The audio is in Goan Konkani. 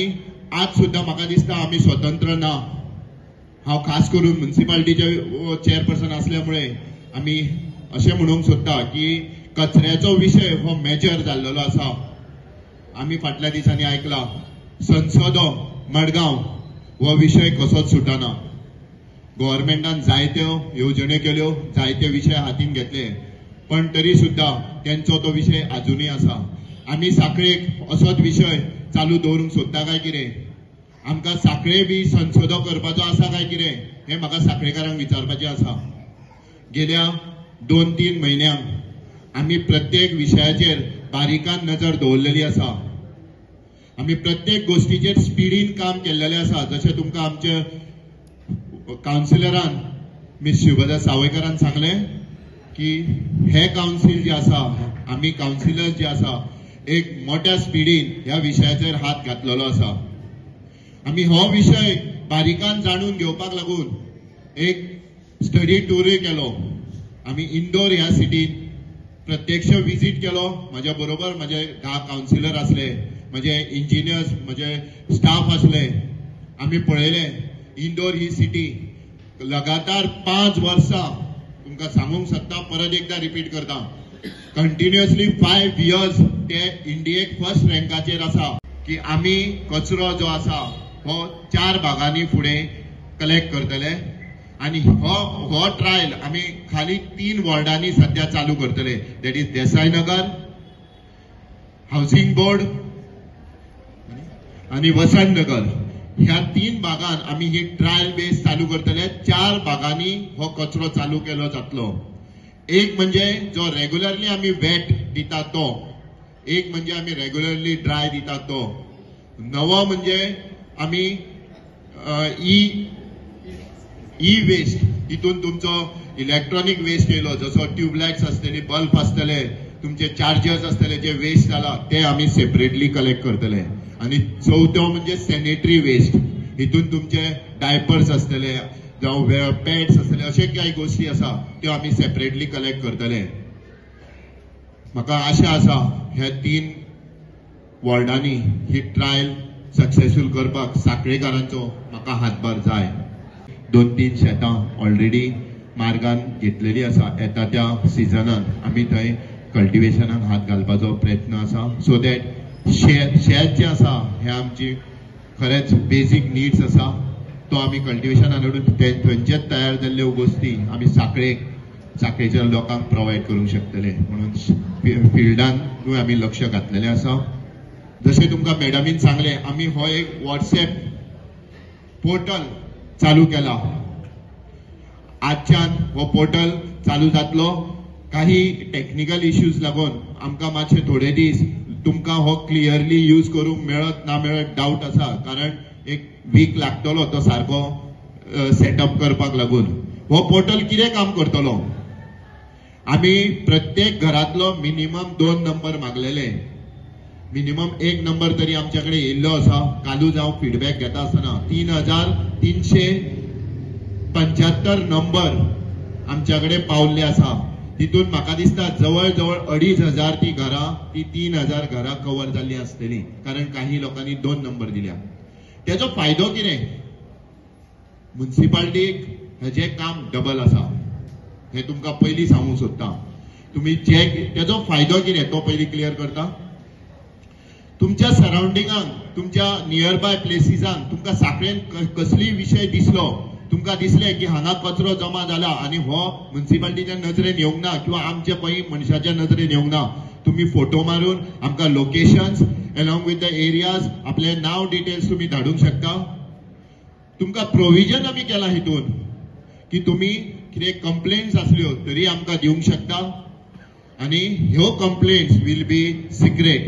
आज सुद्दां म्हाका दिसता आमी स्वतंत्र ना. हांव खास करून म्युनिसिपालिटीचे चेअरपर्सन असल्यामुळे आमी अशें म्हणूंक सोदता की कचऱ्याचो विशय हो मेजर जाल्लेलो आसा. आमी फाटल्या दिसांनी आयकला संसदो मडगांव हो विशय कसोच सुटना. गव्हर्मेंटान जायत्यो येवजण्यो केल्यो, जायते विशय हातीन घेतले, पण तरी सुद्दां तेंचो तो विशय आजुनूय आसा. आमी साखळेक असोच विशय चालू दवरूंक सोदता काय कितें? आमकां साखळे बी संसदो करपाचो आसा काय कितें हें म्हाका साखळेकारांक विचारपाचें आसा. गेल्या 2-3 म्हयन्यांक आमी प्रत्येक विशयाचेर बारीकान नजर दवरलेली आसा. आमी प्रत्येक गोश्टीचेर स्पिडीन काम केल्लेलें आसा. जशें तुमकां आमचे कावन्सिलरान मिस शिवदा सावयकारान सांगलें की हे कावन्सील जे आसा, आमी कावन्सिलर्स जे आसा एक मोठ्या स्पिडीन ह्या विशयाचेर हात घातलेलो आसा. आमी हो विशय बारीकान जाणून घेवपाक लागून एक स्टडी टूरूय केलो. आमी इंदोर ह्या सिटीन प्रत्यक्ष विजीट केलो. म्हज्या बरोबर म्हजे 10 कावन्सिलर आसले, म्हजे इंजिनियर्स, म्हजे स्टाफ आसले. आमी पळयलें इंदोर ही सिटी लगातार 5 वर्सां, तुमकां सांगूंक शकता, परत एकदा रिपीट करता, कंटिन्युअसली 5 इयर्स ते इंडियेक फर्स्ट रँकाचेर आसा. की आमी कचरो जो आसा हो 4 भागांनी फुडें कलेक्ट करतले आनी हो ट्रायल आमी खाली 3 वॉर्डांनी सद्या चालू करतले. That is Desai Nagar, housing board आनी वसंत नगर. ह्या 3 भागान आमी ही ट्रायल बेस चालू करतले. 4 भागांनी हो कचरो चालू केलो जातलो. एक म्हणजे जो रेगुलरली आमी वेट दिता तो, एक म्हणजे आमी रेगुलरली ड्राय दिता तो, नवो म्हणजे आमी ई वेस्ट, तितून तुमचो इलेक्ट्रॉनिक वेस्ट येयलो, जसो ट्यूबलायट्स आसतली, बल्ब आसतले, तुमचे चार्जर्स आसतले, जे वेस्ट जाला ते आमी सेपरेटली कलेक्ट करतले. आनी चवथो म्हणजे सॅनिटरी वेस्ट, हितून तुमचे डायपर्स आसतले जावं पॅड्स आसतले, अशे कांय गोश्टी आसा त्यो आमी सेपरेटली कलेक्ट करतले. म्हाका आशा आसा ह्या 3 वॉर्डांनी ही ट्रायल सक्सेसफूल करपाक साखळेकारांचो म्हाका हातभार जाय. 2-3 शेतां ऑलरेडी मार्गान घेतलेली आसा. येता त्या सिजनान आमी थंय कल्टिवेशनाक हात घालपाचो प्रयत्न आसा, सो that शेत जें आसा हें आमची खरेंच बेजीक निड्स आसा, तो आमी कल्टिवेशनान हाडून थंयचेच तयार जाल्ल्यो गोश्टी आमी साखळेच्या लोकांक प्रोवायड करूंक शकतले. म्हणून फिल्डानूय आमी लक्ष घातलेलें आसा. जशें तुमकां मॅडमीन सांगलें, आमी हो एक वॉट्सएप पोर्टल चालू केला. आजच्यान हो पोर्टल चालू जातलो. काही टेक्निकल इश्यूज लागून आमकां मातशे थोडे दीस तुमकां हो क्लियरली यूज करूंक मेळत ना मेळत डावट आसा, कारण एक वीक लागतलो तो सारको सेटअप करपाक लागून. हो पोर्टल कितें काम करतलो, आमी प्रत्येक घरांतलो मिनिमम 2 नंबर मागलेले, मिनिमम 1 नंबर तरी आमच्या कडेन येयल्लो आसा. कालूच हांव फिडबॅक घेता आसतना 3375 नंबर आमच्या कडेन पावल्ले आसा. तितून म्हाका दिसता जवळ जवळ 2500 ती घरां, ती 3000 घरां कवर जाल्ली आसतली, कारण काही लोकांनी 2 नंबर दिल्या. तेजो फायदो कितें, म्युनिसिपालिटीक हेजें काम डबल आसा, हें तुमकां पयलीं सांगूंक सोदता. तुमी जे तेजो फायदो कितें तो पयलीं क्लियर करता. तुमच्या सरावंडिंगांक, तुमच्या नियर बाय प्लेसीसांक तुमकां साखळेन कसलीय विशय दिसलो, तुमकां दिसलें की हांगा कचरो जमा जाला आनी हो म्युनिसिपालिटीच्या नजरेन येवंक ना किंवा आमच्या पळय मनशाच्या नजरेन येवंक ना, तुमी फोटो मारून आमकां locations along with the areas, आपलें नांव डिटेल्स तुमी धाडूंक शकता. तुमकां प्रोविजन आमी केलां हितून की तुमी कितें कंप्लेंट्स आसल्यो तरी आमकां दिवंक शकता आनी ह्यो कंप्लेंट्स will be secret.